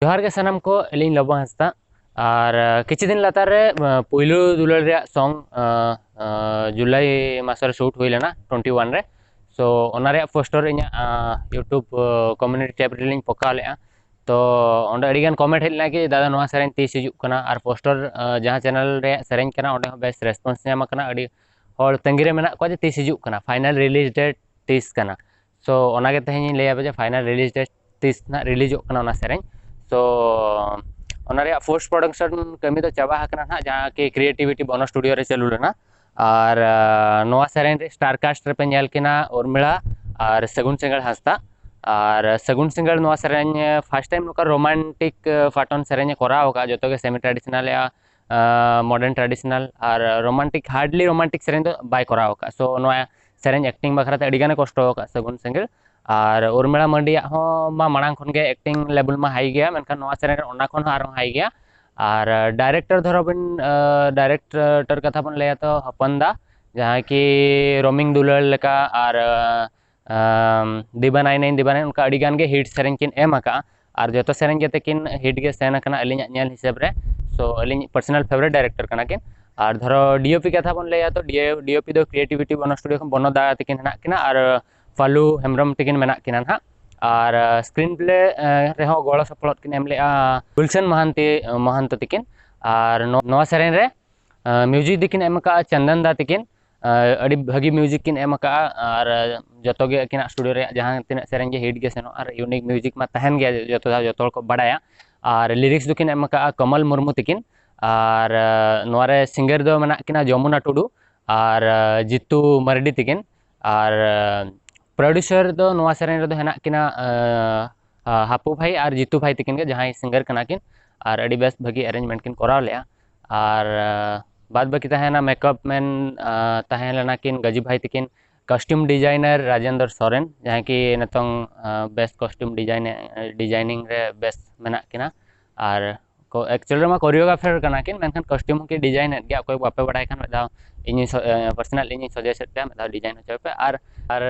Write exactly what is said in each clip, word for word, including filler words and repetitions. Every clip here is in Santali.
ᱡᱚᱦᱟᱨ ᱜᱮ ᱥᱟᱱᱟᱢ ᱠᱚ, ᱟᱹᱞᱤᱧ ᱞᱚᱵᱚ ᱦᱟᱸᱥᱫᱟ᱾ ᱟᱨ ᱟᱸ, ᱠᱤᱪᱷᱩ ᱫᱤᱱ ᱞᱟᱛᱟᱨ ᱨᱮ ᱟᱸ, ᱯᱩᱭᱞᱩ ᱫᱩᱞᱟᱹᱲ ᱨᱮᱭᱟᱜ ᱥᱚᱝ ᱟᱸ, ᱟᱸ, ᱡᱩᱞᱟᱭ ᱢᱟᱥ ᱨᱮ ᱥᱩᱴ ᱦᱩᱭ ᱞᱮᱱᱟ, ᱴᱩᱭᱮᱱᱴᱤ ᱳᱣᱟᱱ ᱨᱮ᱾ ᱥᱳ ᱚᱱᱟ ᱨᱮᱭᱟᱜ ᱯᱳᱥᱴᱟᱨ ᱤᱧᱟᱹᱜ ᱟᱸ, ᱭᱩᱴᱩᱵᱽ ᱟᱸ, ᱠᱚᱢᱤᱭᱩᱱᱤᱴᱤ ᱴᱮᱵᱽ ᱨᱮᱞᱤᱧ ᱯᱳᱠᱟᱣ ᱞᱮᱫᱼᱟ᱾ ᱛᱚ ᱚᱸᱰᱮ ᱟᱹᱰᱤᱜᱟᱱ ᱠᱚᱢᱮᱱᱴ ᱦᱮᱡ ᱞᱮᱱᱟ ᱠᱤ, "ᱫᱟᱫᱟ, ᱱᱚᱣᱟ ᱥᱮᱨᱮᱧ ᱛᱤᱥ ᱦᱤᱡᱩᱜ ᱠᱟᱱᱟ?" ᱟᱨ ᱯᱳᱥᱴᱟᱨ ᱟᱸ, ᱡᱟᱦᱟᱸ ᱪᱮᱱᱮᱞ ᱨᱮᱭᱟᱜ ᱥᱮᱨᱮᱧ ᱠᱟᱱᱟ, ᱚᱸᱰᱮ ᱦᱚᱸ ᱵᱮᱥ ᱨᱮᱥᱯᱚᱱᱥ ᱧᱟᱢ ᱟᱠᱟᱱᱟ᱾ ᱟᱹᱰᱤ ᱦᱚᱲ ᱛᱟᱺᱜᱤ ᱨᱮ ᱢᱮᱱᱟᱜ ᱠᱚᱣᱟ ᱡᱮ ᱛᱤᱥ ᱦᱤᱡᱩᱜ ᱠᱟᱱᱟ, ᱯᱷᱟᱭᱱᱟᱞ ᱨᱤᱞᱤᱡᱽ ᱰᱮᱴ ᱛᱤᱥ ᱠᱟᱱᱟ᱾ ᱥᱳ ᱚᱱᱟᱜᱮ ᱛᱮᱦᱮᱧ ᱤᱧ ᱞᱟᱹᱭᱟ ᱯᱮ ᱡᱮ ᱯᱷᱟᱭᱱᱟᱞ ᱨᱤᱞᱤᱡᱽ ᱰᱮᱴ ᱛᱤᱥ ᱱᱟᱜ ᱨᱤᱞᱤᱡᱚᱜ ᱠᱟᱱᱟ ᱚᱱᱟ ᱥᱮᱨᱮᱧ᱾ ᱛᱚ ᱚᱱᱟ ᱨᱮᱭᱟᱜ ᱯᱳᱥᱴ ᱯᱨᱚᱰᱟᱠᱥᱚᱱ ᱠᱟᱹᱢᱤ ᱫᱚ ᱪᱟᱵᱟ ᱟᱠᱟᱱᱟ ᱱᱟᱦᱟᱜ, ᱡᱟᱦᱟᱸ ᱠᱤ ᱠᱨᱤᱭᱮᱴᱤᱵᱷᱤᱴᱤ ᱵᱚᱱᱚ ᱥᱴᱩᱰᱤᱭᱳ ᱨᱮ ᱪᱟᱹᱞᱩ ᱞᱮᱱᱟ᱾ ᱟᱨ ᱟᱸ, ᱱᱚᱣᱟ ᱥᱮᱨᱮᱧ ᱨᱮ ᱥᱴᱟᱨ ᱠᱟᱥᱴ ᱨᱮᱯᱮ ᱧᱮᱞ ᱠᱤᱱᱟ ᱩᱨᱢᱤᱞᱟ ᱟᱨ ᱥᱟᱹᱜᱩᱱ ᱥᱤᱸᱜᱟᱹᱲ ᱦᱟᱸᱥᱫᱟ᱾ ᱟᱨ ᱥᱟᱹᱜᱩᱱ ᱥᱤᱸᱜᱟᱹᱲ ᱱᱚᱣᱟ ᱥᱮᱨᱮᱧ ᱯᱷᱟᱥᱴ ᱴᱟᱭᱤᱢ ᱱᱚᱝᱠᱟ ᱨᱳᱢᱟᱱᱴᱤᱠ ᱯᱟᱴᱚᱱ ᱥᱮᱨᱮᱧ ᱮ ᱠᱚᱨᱟᱣ ᱟᱠᱟᱫᱼᱟ, ᱡᱚᱛᱚ ᱜᱮ ᱥᱮᱢᱤ ᱴᱨᱟᱰᱤᱥᱚᱱᱟᱞ ᱭᱟ, ᱢᱚᱰᱟᱨᱱ ᱴᱨᱟᱰᱤᱥᱚᱱᱟᱞ ᱟᱨ ᱨᱳᱢᱟᱱᱴᱤᱠ, ᱦᱟᱨᱰᱞᱤ ᱨᱳᱢᱟᱱᱴᱤᱠ ᱥᱮᱨᱮᱧ ᱫᱚ ᱵᱟᱭ ᱠᱚᱨᱟᱣ ᱟᱠᱟᱫᱼᱟ᱾ ᱥᱳ ᱱᱚᱣᱟ ᱥᱮᱨᱮᱧ ᱮᱠᱴᱤᱝ ᱵᱟᱠᱷᱨᱟ ᱛᱮ ᱟᱹᱰᱤ ᱜᱟᱱᱮ ᱠᱚᱥᱴᱚ ᱟᱠᱟᱫᱼᱟ ᱥᱟᱹᱜᱩᱱ ᱥᱤᱸᱜᱟᱹᱲ᱾ ᱟᱨ ᱩᱨᱢᱤᱞᱟ ᱢᱟᱹᱨᱰᱤᱭᱟᱜ ᱦᱚᱸ ᱢᱟ ᱢᱟᱲᱟᱝ ᱠᱷᱚᱱ ᱜᱮ ᱮᱠᱴᱤᱝ ᱞᱮᱵᱮᱞ ᱢᱟ ᱦᱟᱭ ᱜᱮᱭᱟ, ᱢᱮᱱᱠᱷᱟᱱ ᱱᱚᱣᱟ ᱥᱮᱨᱮᱧ ᱨᱮ ᱚᱱᱟ ᱠᱷᱚᱱ ᱦᱚᱸ ᱟᱨᱦᱚᱸ ᱦᱟᱭ ᱜᱮᱭᱟ᱾ ᱟᱨ ᱰᱟᱭᱨᱮᱠᱴᱚᱨ ᱫᱷᱚᱨᱚ ᱵᱤᱱ, ᱰᱟᱭᱨᱮᱠᱴᱚᱨ ᱠᱟᱛᱷᱟ ᱵᱚᱱ ᱞᱟᱹᱭᱟ ᱛᱚ ᱦᱚᱯᱚᱱ ᱫᱟ, ᱡᱟᱦᱟᱸᱭ ᱠᱤ ᱨᱳᱢᱤᱝ ᱫᱩᱞᱟᱹᱲ ᱞᱮᱠᱟ ᱟᱨ ᱟᱢ, ᱫᱤᱵᱟᱱᱟᱭ ᱱᱟᱭ ᱫᱤᱵᱟᱱᱟᱭ, ᱚᱱᱠᱟ ᱟᱹᱰᱤ ᱜᱟᱱ ᱜᱮ ᱦᱤᱴ ᱥᱮᱨᱮᱧ ᱠᱤᱱ ᱮᱢ ᱟᱠᱟᱫᱼᱟ᱾ ᱟᱨ ᱡᱚᱛᱚ ᱥᱮᱨᱮᱧ ᱜᱮ ᱛᱟᱹᱠᱤᱱ ᱦᱤᱴ ᱜᱮ ᱥᱮᱱ ᱟᱠᱟᱱᱟ ᱟᱹᱞᱤᱧᱟᱜ ᱧᱮᱞ ᱦᱤᱥᱟᱹᱵ ᱨᱮ᱾ ᱥᱳ ᱟᱹᱞᱤᱧ ᱯᱟᱨᱥᱚᱱᱟᱞ ᱯᱷᱮᱵᱟᱨᱮᱴ ᱰᱟᱭᱨᱮᱠᱴᱚᱨ ᱠᱟᱱᱟ ᱠᱤᱱ᱾ ᱟᱨ ᱫᱷᱚᱨᱚ ᱰᱤ ᱳ ᱯᱤ ᱠᱟᱛᱷᱟ ᱵᱚᱱ ᱞᱟᱹᱭᱟ ᱛᱚ ᱰᱤ ᱳ ᱯᱤ ᱫᱚ ᱠᱨᱤᱭᱮᱴᱤᱵᱷᱤᱴᱤ ᱵᱚᱱᱚ ᱥᱴᱩᱰᱤᱭᱳ ᱠᱷᱚᱱ ᱵᱚᱱᱚ ᱫᱟ ᱛᱟᱹᱠᱤᱱ ᱦᱮᱱᱟᱜ ᱠᱤᱱᱟ ᱟᱨ ᱯᱷᱟᱞᱩ ᱦᱮᱢᱵᱨᱚᱢ ᱛᱟᱹᱠᱤᱱ ᱢᱮᱱᱟᱜ ᱠᱤᱱᱟ ᱱᱟᱦᱟᱜ᱾ ᱟᱨ ᱥᱠᱨᱤᱱ ᱯᱞᱮ ᱨᱮᱦᱚᱸ ᱜᱚᱲᱚ ᱥᱚᱯᱚᱦᱚᱫ ᱠᱤᱱ ᱮᱢ ᱞᱮᱫᱼᱟ ᱜᱩᱞᱥᱟᱱ ᱢᱟᱦᱟᱱᱛᱤ, ᱢᱟᱦᱟᱱᱛᱚ ᱛᱟᱹᱠᱤᱱ᱾ ᱟᱨ ᱱᱚ-, ᱱᱚᱣᱟ ᱥᱮᱨᱮᱧ ᱨᱮ ᱢᱤᱣᱡᱤᱠ ᱫᱚᱠᱤᱱ ᱮᱢ ᱟᱠᱟᱫᱼᱟ ᱪᱚᱱᱫᱚᱱ ᱫᱟ ᱛᱟᱹᱠᱤᱱ᱾ ᱟᱹᱰᱤ ᱵᱷᱟᱹᱜᱤ ᱢᱤᱣᱡᱤᱠ ᱠᱤᱱ ᱮᱢ ᱟᱠᱟᱫᱼᱟ᱾ ᱟᱨ ᱡᱚᱛᱚ ᱜᱮ ᱟᱹᱠᱤᱱᱟᱜ ᱥᱴᱩᱰᱤᱭᱳ ᱨᱮᱭᱟᱜ ᱡᱟᱦᱟᱸ ᱛᱤᱱᱟᱹᱜ ᱥᱮᱨᱮᱧ ᱜᱮ ᱦᱤᱴ ᱜᱮ ᱥᱮᱱᱚᱜᱼᱟ, ᱟᱨ ᱤᱭᱩᱱᱤᱠ ᱢᱤᱣᱡᱤᱠ ᱢᱟ ᱛᱟᱦᱮᱱ ᱜᱮᱭᱟ, ᱡᱚᱛᱚ ᱫᱷᱟᱣ ᱡᱚᱛᱚ ᱦᱚᱲ ᱠᱚ ᱵᱟᱲᱟᱭᱟ᱾ ᱟᱨ ᱞᱤᱨᱤᱠᱥ ᱫᱚᱠᱤᱱ ᱮᱢ ᱟᱠᱟᱫᱼᱟ ᱠᱚᱢᱚᱞ ᱢᱩᱨᱢᱩ ᱛᱟᱹᱠᱤᱱ᱾ ᱟᱨ ᱱᱚᱣᱟ ᱨᱮ ᱥᱤᱝᱜᱟᱨ ᱫᱚ ᱢᱮᱱᱟᱜ ᱠᱤᱱᱟ ᱡᱚᱢᱩᱱᱟ ᱴᱩᱰᱩ ᱟᱨ ᱡᱤᱛᱩ ᱢᱟᱨᱰᱤ ᱛᱟᱹᱠᱤᱱ᱾ ᱟᱨ ᱯᱨᱚᱰᱭᱩᱥᱟᱨ ᱫᱚ ᱱᱚᱣᱟ ᱥᱮᱨᱮᱧ ᱨᱮᱫᱚ ᱦᱮᱱᱟᱜ ᱠᱤᱱᱟ ᱦᱟᱯᱩ ᱵᱷᱟᱭ ᱟᱨ ᱡᱤᱛᱩ ᱵᱷᱟᱭ ᱛᱟᱹᱠᱤᱱ ᱜᱮ, ᱡᱟᱦᱟᱸᱭ ᱥᱤᱝᱜᱟᱨ ᱠᱟᱱᱟ ᱠᱤᱱ᱾ ᱟᱨ ᱟᱹᱰᱤ ᱵᱮᱥ ᱵᱷᱟᱹᱜᱤ ᱮᱨᱮᱧᱡᱽᱢᱮᱱᱴ ᱠᱤᱱ ᱠᱚᱨᱟᱣ ᱞᱮᱫᱼᱟ᱾ ᱟᱨ ᱵᱟᱫ ᱵᱟᱹᱠᱤ ᱛᱟᱦᱮᱸᱭᱮᱱᱟ ᱢᱮᱠᱟᱯ ᱢᱮᱱ, ᱛᱟᱦᱮᱸ ᱞᱮᱱᱟ ᱠᱤᱱ ᱜᱟᱡᱩ ᱵᱷᱟᱭ ᱛᱟᱹᱠᱤᱱ, ᱠᱚᱥᱴᱤᱭᱩᱢ ᱰᱤᱡᱟᱭᱱᱟᱨ ᱨᱟᱡᱮᱱᱫᱨ ᱥᱚᱨᱮᱱ, ᱡᱟᱦᱟᱸᱭ ᱠᱤ ᱱᱤᱛᱚᱝ ᱵᱮᱥ ᱠᱚᱥᱴᱤᱭᱩᱢ ᱰᱤᱡᱟᱭᱱᱤᱝ ᱨᱮ ᱵᱮᱥ ᱢᱮᱱᱟᱜ ᱠᱤᱱᱟ᱾ ᱟᱨ ᱮᱠᱪᱩᱭᱟᱞ ᱨᱮᱢᱟ ᱠᱳᱨᱤᱭᱳᱜᱨᱟᱯᱷᱟᱨ ᱠᱟᱱᱟ ᱠᱤᱱ, ᱢᱮᱱᱠᱷᱟᱱ ᱠᱚᱥᱴᱤᱭᱩᱢ ᱦᱚᱸᱠᱤᱱ ᱰᱤᱡᱟᱭᱤᱱᱮᱫ ᱜᱮᱭᱟ᱾ ᱚᱠᱚᱭ ᱵᱟᱯᱮ ᱵᱟᱲᱟᱭ ᱠᱷᱟᱱ ᱢᱤᱫ ᱫᱷᱟᱣ ᱤᱧᱤᱧ personal ᱤᱧᱤᱧ suggest ᱮᱫ ᱯᱮᱭᱟ, ᱢᱤᱫ ᱫᱷᱟᱣ design ᱦᱚᱪᱚᱭ ᱯᱮ᱾ ᱟᱨ ᱟᱨ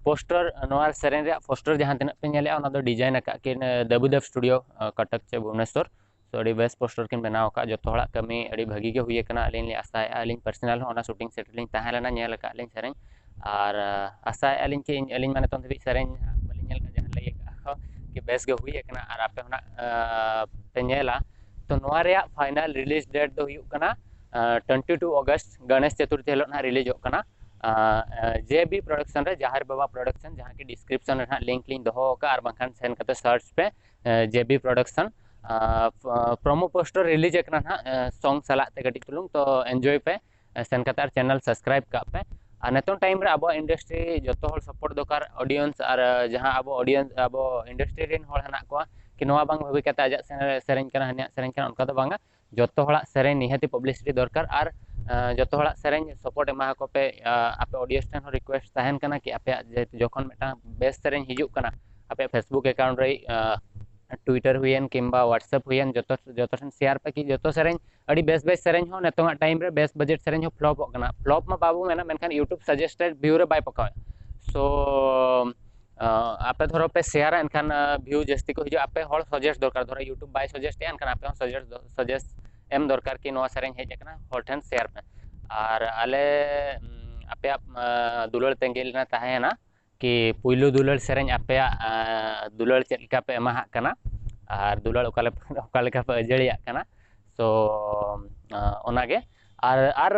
poster, ᱱᱚᱣᱟ ᱥᱮᱨᱮᱧ ᱨᱮᱭᱟᱜ poster ᱡᱟᱦᱟᱸ ᱛᱤᱱᱟᱹᱜ ᱯᱮ ᱧᱮᱞᱮᱜᱼᱟ, ᱚᱱᱟ ᱫᱚ design ᱟᱠᱟᱫ ᱠᱤᱱ ᱫᱟᱵᱩᱫᱮᱵ studio, ᱠᱚᱴᱚᱠ ᱪᱮ ᱵᱷᱩᱵᱽᱱᱮᱥᱚᱨ᱾ So ᱟᱹᱰᱤ ᱵᱮᱥ poster ᱠᱤᱱ ᱵᱮᱱᱟᱣ ᱟᱠᱟᱫ᱾ ᱡᱚᱛᱚ ᱦᱚᱲᱟᱜ ᱠᱟᱹᱢᱤ ᱟᱹᱰᱤ ᱵᱷᱟᱹᱜᱤ ᱜᱮ ᱦᱩᱭ ᱟᱠᱟᱱᱟ᱾ ᱟᱹᱞᱤᱧ ᱞᱤᱧ ᱟᱥᱟᱭᱮᱫᱼᱟ, ᱟᱹᱞᱤᱧ personal ᱦᱚᱸ ᱚᱱᱟ shooting set ᱨᱮᱞᱤᱧ ᱛᱟᱦᱮᱸ ᱞᱮᱱᱟ, ᱧᱮᱞ ᱟᱠᱟᱫ ᱞᱤᱧ ᱥᱮᱨᱮᱧ᱾ ᱟᱨ ᱟᱥᱟᱭᱮᱫᱼᱟ ᱞᱤᱧ ᱠᱤ ᱤᱧ ᱟᱹᱞᱤᱧ ᱢᱟ ᱱᱤᱛᱚᱝ ᱫᱷᱟᱹᱵᱤᱡ ᱥᱮᱨᱮᱧ ᱦᱟᱸᱜ ᱵᱟᱹᱞᱤᱧ ᱧᱮᱞ ᱟᱠᱟᱫ, ᱡᱟᱦᱟᱸ ᱞᱟᱹᱭ ᱟᱠᱟᱫ ᱠᱚ ᱠᱤ ᱵᱮᱥ ᱜᱮ ᱦᱩᱭ ᱟᱠᱟᱱᱟ ᱟᱨ ᱟᱯᱮ ᱦᱚᱸ ᱱᱟᱜ ᱯᱮ ᱧᱮᱞᱟ᱾ ᱛᱚ ᱱᱚᱣᱟ ᱨᱮᱭᱟᱜ final release date ᱫᱚ ᱦᱩᱭᱩᱜ ᱠᱟᱱᱟ twenty two August, ᱜᱚᱬᱮᱥ ᱪᱟᱛᱩᱨᱛᱷᱤ ᱦᱤᱞᱳᱜ ᱱᱟᱜ releaseᱚᱜ ᱠᱟᱱᱟ᱾ ᱡᱮ ᱵᱤ production ᱨᱮ, ᱡᱟᱦᱮᱨ ᱵᱟᱵᱟ production, ᱡᱟᱦᱟᱸ ᱠᱤ description ᱨᱮ ᱱᱟᱜ link ᱞᱤᱧ ᱫᱚᱦᱚ ᱟᱠᱟᱫᱼᱟ, ᱟᱨ ᱵᱟᱝᱠᱷᱟᱱ ᱥᱮᱱ ᱠᱟᱛᱮ search ᱯᱮ ᱡᱮ B production᱾ promo poster release ᱟᱠᱟᱱᱟ ᱱᱟᱜ song ᱥᱟᱞᱟᱜ ᱛᱮ ᱠᱟᱹᱴᱤᱡ ᱪᱩᱞᱩᱝ, ᱛᱚ enjoy ᱯᱮ᱾ ᱥᱮᱱ ᱠᱟᱛᱮ ᱟᱨ channel subscribe ᱠᱟᱜ ᱯᱮ᱾ ᱟᱨ ᱱᱤᱛᱚᱝ time ᱨᱮ ᱟᱵᱚᱣᱟᱜ industry ᱡᱚᱛᱚ ᱦᱚᱲ support ᱫᱚᱨᱠᱟᱨ, audience, ᱟᱨ ᱡᱟᱦᱟᱸ ᱟᱵᱚ audience, ᱟᱵᱚ industry ᱨᱮᱱ ᱦᱚᱲ ᱦᱮᱱᱟᱜ ᱠᱚᱣᱟ, ᱠᱤ ᱱᱚᱣᱟ ᱵᱟᱝ ᱵᱷᱟᱹᱵᱤ ᱠᱟᱛᱮ ᱟᱡᱟᱜ ᱥᱮᱨᱮᱧ ᱠᱟᱱᱟ, ᱦᱟᱹᱱᱤᱭᱟᱜ ᱥᱮᱨᱮᱧ ᱠᱟᱱᱟ, ᱚᱱᱠᱟ ᱫᱚ ᱵᱟᱝᱟ᱾ ᱡᱚᱛᱚ ᱦᱚᱲᱟᱜ ᱥᱮᱨᱮᱧ ᱱᱤᱦᱟᱹᱛᱤ publicity ᱫᱚᱨᱠᱟᱨ᱾ ᱟᱨ ᱡᱚᱛᱚ ᱦᱚᱲᱟᱜ ᱥᱮᱨᱮᱧ support ᱮᱢᱟ ᱟᱠᱚ ᱯᱮ᱾ ᱟᱯᱮ audience ᱴᱷᱮᱱ ᱦᱚᱸ request ᱛᱟᱦᱮᱱ ᱠᱟᱱᱟ ᱠᱤ ᱟᱯᱮᱭᱟᱜ ᱡᱚᱠᱷᱚᱱ ᱢᱤᱫᱴᱟᱝ ᱵᱮᱥ ᱥᱮᱨᱮᱧ ᱦᱤᱡᱩᱜ ᱠᱟᱱᱟ, ᱟᱯᱮᱭᱟᱜ Facebook account ᱨᱮ, Twitter ᱦᱩᱭᱮᱱ ᱠᱤᱝᱵᱟ WhatsApp ᱦᱩᱭᱮᱱ, ᱡᱚᱛᱚ ᱡᱚᱛᱚ ᱴᱷᱮᱱ share ᱯᱮ ᱠᱤ ᱡᱚᱛᱚ ᱥᱮᱨᱮᱧ, ᱟᱹᱰᱤ ᱵᱮᱥ ᱵᱮᱥ ᱥᱮᱨᱮᱧ ᱦᱚᱸ ᱱᱤᱛᱚᱝᱟᱜ time ᱨᱮ ᱵᱮᱥ budget ᱥᱮᱨᱮᱧ ᱦᱚᱸ flopᱚᱜ ᱠᱟᱱᱟ᱾ Flop ᱢᱟ ᱵᱟᱵᱚ ᱢᱮᱱᱟ, ᱢᱮᱱᱠᱷᱟᱱ YouTube suggested view ᱨᱮ ᱵᱟᱭ ᱯᱟᱠᱟᱣᱮᱫ᱾ So ᱟᱯᱮ ᱫᱷᱚᱨᱚ ᱯᱮ shareᱟ, ᱮᱱᱠᱷᱟᱱ view ᱡᱟᱹᱥᱛᱤ ᱠᱚ ᱦᱤᱡᱩᱜᱼᱟ᱾ ᱟᱯᱮ ᱦᱚᱲ suggest ᱫᱚᱨᱠᱟᱨ, ᱫᱷᱚᱨᱚ YouTube ᱵᱟᱭ suggestᱮᱫᱼᱟ, ᱮᱱᱠᱷᱟᱱ ᱟᱯᱮ ᱦᱚᱸ suggest suggest ᱮᱢ ᱫᱚᱨᱠᱟᱨ ᱠᱤ ᱱᱚᱣᱟ ᱥᱮᱨᱮᱧ ᱦᱮᱡ ᱟᱠᱟᱱᱟ, ᱦᱚᱲ ᱴᱷᱮᱱ share ᱯᱮ᱾ ᱟᱨ ᱟᱞᱮ ᱟᱯᱮᱭᱟᱜ ᱫᱩᱞᱟᱹᱲ ᱛᱟᱺᱜᱤ ᱞᱮᱱᱟ ᱛᱟᱦᱮᱸᱭᱮᱱᱟ ᱠᱤ ᱯᱩᱭᱞᱩ ᱫᱩᱞᱟᱹᱲ ᱥᱮᱨᱮᱧ ᱟᱯᱮᱭᱟᱜ ᱫᱩᱞᱟᱹᱲ ᱪᱮᱫ ᱞᱮᱠᱟ ᱯᱮ ᱮᱢᱟᱦᱟᱜ ᱠᱟᱱᱟ ᱟᱨ ᱫᱩᱞᱟᱹᱲ ᱚᱠᱟ ᱞᱮᱠᱟ ᱚᱠᱟ ᱞᱮᱠᱟ ᱯᱮ ᱟᱹᱡᱟᱹᱲᱤᱭᱟᱜ ᱠᱟᱱᱟ᱾ So ᱚᱱᱟᱜᱮ᱾ ᱟᱨ ᱟᱨ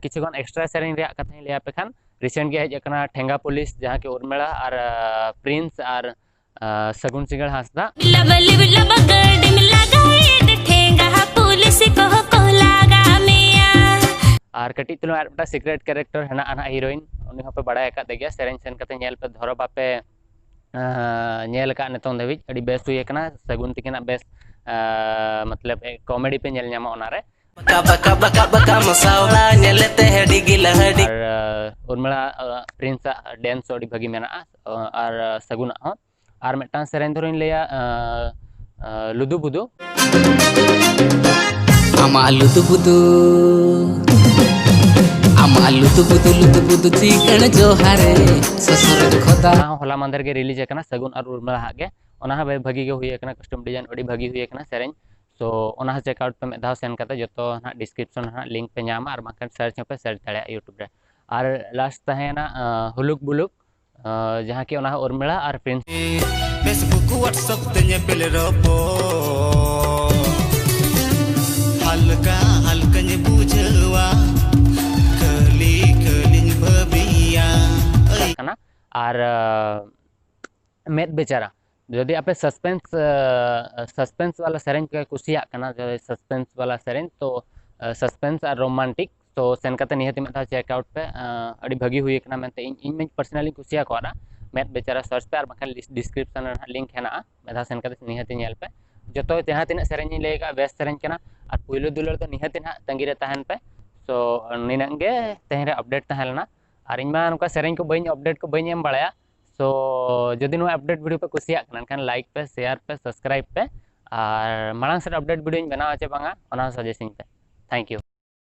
ᱠᱤᱪᱷᱩ ᱜᱟᱱ extra ᱥᱮᱨᱮᱧ ᱨᱮᱭᱟᱜ ᱠᱟᱛᱷᱟᱧ ᱞᱟᱹᱭ ᱟᱯᱮ ᱠᱷᱟᱱ, recent ᱜᱮ ᱦᱮᱡ ᱟᱠᱟᱱᱟ ᱴᱷᱮᱸᱜᱟ ᱯᱩᱞᱤᱥ, ᱡᱟᱦᱟᱸ ᱠᱤ ᱩᱨᱢᱤᱞᱟ ᱟᱨ Prince ᱟᱨ ᱥᱟᱹᱜᱩᱱ ᱥᱤᱸᱜᱟᱹᱲ ᱦᱟᱸᱥᱫᱟ᱾ ᱞᱟᱵᱟ ᱞᱤᱵ ᱞᱟᱵᱟ ᱜᱟᱹᱰᱤᱢ ᱞᱟᱜᱟᱭᱮᱫ, ᱴᱷᱮᱸᱜᱟ ᱯᱩᱞᱤᱥ ᱠᱚᱦᱚᱸ ᱠᱚ ᱞᱟᱜᱟ ᱢᱮᱭᱟ᱾ ᱟᱨ ᱠᱟᱹᱴᱤᱡ ᱪᱩᱞᱩᱝ ᱟᱨ ᱢᱤᱫᱴᱟᱝ secret character ᱦᱮᱱᱟᱜᱼᱟ ᱱᱟᱦᱟᱜ heroine, ᱩᱱᱤ ᱦᱚᱸᱯᱮ ᱵᱟᱲᱟᱭ ᱟᱠᱟᱫ ᱜᱮᱭᱟ᱾ ᱥᱮᱨᱮᱧ ᱥᱮᱱ ᱠᱟᱛᱮ ᱧᱮᱞ ᱯᱮ, ᱫᱷᱚᱨᱚ ᱵᱟᱯᱮ ᱧᱮᱞ ᱟᱠᱟᱫ ᱱᱤᱛᱚᱝ ᱫᱷᱟᱹᱵᱤᱡ᱾ ᱟᱹᱰᱤ ᱵᱮᱥ ᱦᱩᱭ ᱟᱠᱟᱱᱟ ᱥᱟᱹᱜᱩᱱ ᱛᱤᱠᱤᱱᱟᱜ ᱵᱮᱥ, ᱢᱚᱛᱞᱚᱵ comedy ᱯᱮ ᱧᱮᱞ ᱧᱟᱢᱟ ᱚᱱᱟᱨᱮ᱾ ᱵᱟᱠᱟ ᱵᱟᱠᱟ ᱵᱟᱠᱟ ᱵᱟᱠᱟ ᱢᱚᱥᱟᱣᱲᱟ ᱧᱮᱞᱮᱛᱮ ᱦᱟᱹᱰᱤ ᱜᱤᱞᱟ ᱦᱟᱹᱰᱤ᱾ ᱟᱨ ᱩᱨᱢᱤᱞᱟ Prince ᱟᱜ dance ᱦᱚᱸ ᱟᱹᱰᱤ ᱵᱷᱟᱹᱜᱤ ᱢᱮᱱᱟᱜᱼᱟ᱾ ᱟᱨ ᱥᱟᱹᱜᱩᱱᱟᱜ ᱦᱚᱸ᱾ ᱟᱨ ᱢᱤᱫᱴᱟᱝ ᱥᱮᱨᱮᱧ ᱫᱷᱚᱨᱚᱧ ᱞᱟᱹᱭᱟ, ᱞᱩᱫᱩ ᱵᱩᱫᱩ᱾ ᱟᱢᱟᱜ ᱞᱩᱫᱩ ᱵᱩᱫᱩ᱾ ᱟᱢᱟᱜ ᱞᱩᱛᱩ ᱵᱩᱫᱩ ᱞᱩᱛᱩ ᱵᱩᱫᱩ ᱪᱤᱠᱟᱹᱬ ᱡᱚᱦᱟᱨᱮ ᱥᱚᱥᱚᱨ ᱠᱷᱚᱫᱟ᱾ ᱚᱱᱟ ᱦᱚᱸ ᱦᱚᱞᱟ ᱢᱟᱫᱷᱮᱨ ᱜᱮ ᱨᱤᱞᱤᱡᱽ ᱟᱠᱟᱱᱟ, ᱥᱟᱹᱜᱩᱱ ᱟᱨ ᱩᱨᱢᱤᱞᱟ ᱦᱟᱜ ᱜᱮ᱾ ᱚᱱᱟ ᱦᱚᱸ ᱵᱷᱟᱹᱜᱤ ᱜᱮ ᱦᱩᱭ ᱟᱠᱟᱱᱟ, ᱠᱟᱥᱴᱚᱢ ᱰᱤᱡᱟᱭᱤᱱ ᱟᱹᱰᱤ ᱵᱷᱟᱹᱜᱤ ᱦᱩᱭ ᱟᱠᱟᱱᱟ ᱥᱮᱨᱮᱧ᱾ ᱛᱚ ᱚᱱᱟ ᱦᱚᱸ ᱪᱮᱠ ᱟᱣᱩᱴ ᱯᱮ ᱢᱤᱫ ᱫᱷᱟᱣ ᱥᱮᱱ ᱠᱟᱛᱮ, ᱡᱚᱛᱚ ᱱᱟᱦᱟᱜ ᱰᱤᱥᱠᱨᱤᱯᱥᱚᱱ ᱨᱮ ᱱᱟᱦᱟᱜ ᱞᱤᱝᱠ ᱯᱮ ᱧᱟᱢᱟ, ᱟᱨ ᱵᱟᱝᱠᱷᱟᱱ ᱥᱟᱨᱪ ᱦᱚᱸᱯᱮ ᱥᱟᱨᱪ ᱫᱟᱲᱮᱭᱟᱜᱼᱟ ᱭᱩᱴᱩᱵᱽ ᱨᱮ᱾ ᱟᱨ ᱞᱟᱥᱴ ᱛᱟᱦᱮᱸᱭᱮᱱᱟ ᱦᱩᱞᱩᱠ ᱵᱩᱞᱩᱠ, ᱡᱟᱦᱟᱸ ᱠᱤ ᱚᱱᱟ ᱦᱚᱸ ᱩᱨᱢᱤᱞᱟ ᱟᱨ ᱯᱨᱤᱱᱥ᱾ Facebook WhatsApp ᱛᱮ ᱧᱮᱯᱮᱞ ᱨᱚᱯᱚᱲ ᱦᱟᱞᱠᱟ ᱦᱟᱞᱠᱟᱧ ᱵᱩᱡᱷᱟᱹᱣᱟ ᱠᱷᱟᱹᱞᱤ ᱠᱷᱟᱹᱞᱤᱧ ᱵᱷᱟᱹᱵᱤᱭᱟ᱾ ᱠᱟᱱᱟ᱾ ᱟᱨ ᱢᱮᱫ ᱵᱮᱪᱟᱨᱟ, ᱡᱩᱫᱤ ᱟᱯᱮ ᱥᱟᱥᱯᱮᱱᱥ ᱥᱟᱥᱯᱮᱱᱥ ᱵᱟᱞᱟ ᱥᱮᱨᱮᱧ ᱯᱮ ᱠᱩᱥᱤᱭᱟᱜ ᱠᱟᱱᱟ, ᱡᱩᱫᱤ ᱥᱟᱥᱯᱮᱱᱥ ᱵᱟᱞᱟ ᱥᱮᱨᱮᱧ, ᱛᱚ ᱥᱟᱥᱯᱮᱱᱥ ᱟᱨ ᱨᱳᱢᱟᱱᱴᱤᱠ, ᱛᱚ ᱥᱮᱱ ᱠᱟᱛᱮ ᱱᱤᱦᱟᱹᱛ ᱢᱤᱫ ᱫᱷᱟᱣ ᱪᱮᱠ ᱟᱣᱩᱴ ᱯᱮ᱾ ᱟᱹᱰᱤ ᱵᱷᱟᱹᱜᱤ ᱦᱩᱭ ᱟᱠᱟᱱᱟ ᱢᱮᱱᱛᱮ ᱤᱧ ᱤᱧ ᱯᱟᱨᱥᱚᱱᱟᱞᱤ ᱠᱩᱥᱤᱭᱟᱠᱚᱣᱟ᱾ ᱢᱮᱫ ᱵᱮᱪᱟᱨᱟ ᱥᱟᱨᱪ ᱯᱮ, ᱟᱨ ᱵᱟᱝᱠᱷᱟᱱ ᱰᱤᱥᱠᱨᱤᱯᱥᱚᱱ ᱨᱮ ᱱᱟᱦᱟᱜ ᱞᱤᱝᱠ ᱦᱮᱱᱟᱜᱼᱟ, ᱢᱤᱫ ᱫᱷᱟᱣ ᱥᱮᱱ ᱠᱟᱛᱮ ᱱᱤᱦᱟᱹᱛ ᱧᱮᱞ ᱯᱮ᱾ ᱡᱚᱛᱚ ᱡᱟᱦᱟᱸ ᱛᱤᱱᱟᱹᱜ ᱥᱮᱨᱮᱧ ᱤᱧ ᱞᱟᱹᱭ ᱟᱠᱟᱫᱼᱟ ᱵᱮᱥ ᱥᱮᱨᱮᱧ ᱠᱟᱱᱟ, ᱟᱨ ᱯᱩᱭᱞᱩ ᱫᱩᱞᱟᱹᱲ ᱫᱚ ᱱᱤᱦᱟᱹᱛ ᱱᱟᱦᱟᱜ ᱛᱟᱺᱜᱤ ᱨᱮ ᱛᱟᱦᱮᱱ ᱯᱮ᱾ ᱛᱚ ᱱᱤᱱᱟᱹᱜ ᱜᱮ ᱛᱮᱦᱮᱧ ᱨᱮ ᱟᱯᱰᱮᱴ ᱛᱟᱦᱮᱸ ᱞᱮᱱᱟ᱾ ᱟᱨ ᱤᱧ ᱢᱟ ᱱᱚᱝᱠᱟ ᱥᱮᱨᱮᱧ ᱠᱚ ᱵᱟᱹᱧ ᱟᱯᱰᱮᱴ ᱠᱚ ᱵᱟᱹᱧ ᱮᱢ ᱵᱟᱲᱟᱭᱟ᱾ ᱛᱚ ᱡᱩᱫᱤ ᱱᱚᱣᱟ ᱟᱯᱰᱮᱴ ᱵᱷᱤᱰᱤᱭᱳ ᱯᱮ ᱠᱩᱥᱤᱭᱟᱜ ᱠᱟᱱᱟ, ᱮᱱᱠᱷᱟᱱ ᱞᱟᱭᱤᱠ ᱯᱮ, ᱥᱮᱭᱟᱨ ᱯᱮ, ᱥᱟᱵᱥᱠᱨᱟᱭᱤᱵ ᱯᱮ, ᱟᱨ ᱢᱟᱲᱟᱝ ᱥᱮᱫ ᱟᱯᱰᱮᱴ ᱵᱷᱤᱰᱤᱭᱳᱧ ᱵᱮᱱᱟᱣᱟ ᱪᱮ ᱵᱟᱝᱟ, ᱚᱱᱟ ᱦᱚᱸ ᱥᱟᱡᱮᱥᱴ ᱤᱧ ᱯᱮ᱾ Thank U.